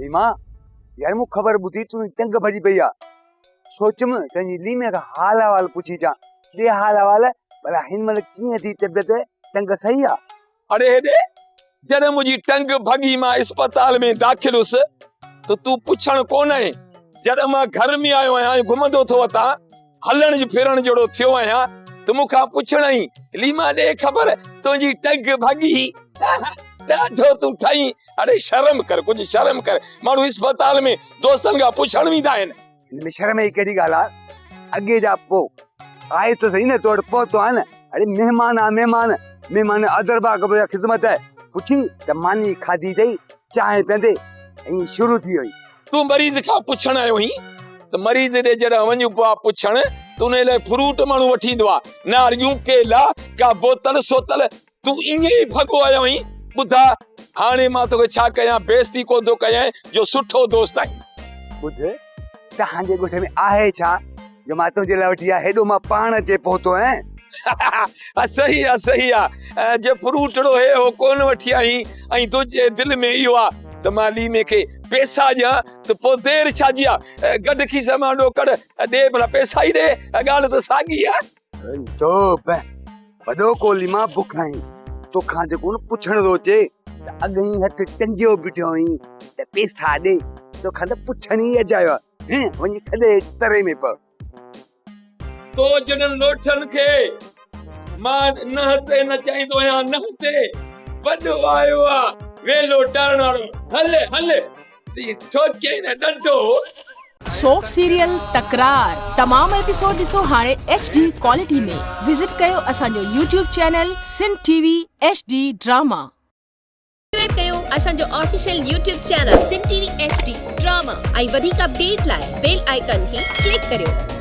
ليما، يار مون خبر ٻڌي تنهنجي ٽنگ ڀڄي پئي آ. سوچيم تنهنجي ليمي کان حال احوال پڇي اچان. ڏي حال احوال، ڀلا هن مهل ڪيئن ٿي طبيعت، ٽنگ صحيح آ؟ اڙي هيڏي، جڏهن منهنجي ٽنگ ڀڳي مان اسپتال ۾ داخل هيس ته تون پڇڻ ڪونه آئين. جڏهن مان گهر ۾ آيو آهيان ۽ گهمندو ٿو وتان، هلڻ ڦرڻ جهڙو ٿيو آهيان ته مون کان پڇڻ آئين، ليما ڏي خبر تنهنجي ٽنگ ڀڳي؟ ڏاڍو تون ٺهين. اڙي شرم ڪر، ڪجهه شرم ڪر. ماڻهو اسپتال ۾ دوستن کان پڇڻ ويندا آهن. هن ۾ شرم جي ڪهڙي ڳالهه آ؟ اڳي جا پو آء ته سهي نه تو وٽ پهتو آهيان نه. اڙي مهمان آ مهمان، مهمان ادربا ڪبو يا خدمت پڇي ته ماني کاڌي اٿئي، چانهه پيئندي، ائين شروع ٿي وئي. تون مريض کان پڇڻ آيو هين ته مريض ڏي جڏهن وڃبو آ پڇڻ ته ان لاء فروٽ ماڻهو وٺي ايندو آ، ناريون، ڪيلا، ڪا بوتل سوتل، تون ائين ئي ڀڳو آيو آهين، ٻڌاء هاڻي مان توکي ڇا ڪيان، بيعزتي ڪونه ٿو ڪيانء جو سٺو دوست آهين. ٻڌ، توهان جي ڳوٺ ۾ آهي ڇا جو مان تنهنجي لاء وٺي آيان، هيڏو مان پاڻ اچي پهتو آهيان. ها صحيح آ صحيح آ، جي فروٽڙو هي هو ڪونه وٺي آئين ۽ تنهنجي دل ۾ اهو آ ته مان ليمي کي پئسا ڏيان ته پوء دير ڇا جي آ، گڏ کيسي مان ڏوڪڙ ڏي ڀلا پئسا ئي ڏي، ڳالهه ته ساڳي آ. توبه وڏو ڪو ليما بک آهين توکان جيڪو نه پڇڻ ٿو اچي ته اڳ ئي هٿ ٽنگيو بيٺو آهين ته پيسا ڏي توکان ته پڇڻ ئي اجايو آهي هين وڃي کڏي تري ۾ پء. تو جهڙن لوٺن کي مان ننهن تي نچائيندو آهيان ننهن تي وڏو آيو آ ويلو ٽارڻ وارو هل هل ٺوڪيائين نه ڏنڊو. سوپ سيريل تڪرار تمام ايپيسوڊ ڏسو هاڻي ايڇ ڊي ڪوالٽي ۾ وزٽ ڪيو اسان جو YouTube channel Sindh T V H D drama. Subscribe ڪيو اسان جو official YouTube channel Sindh T V H D drama ۽ وڌيڪ اپڊيٽ لاء بيل آئيڪان کي ڪلڪ ڪريو.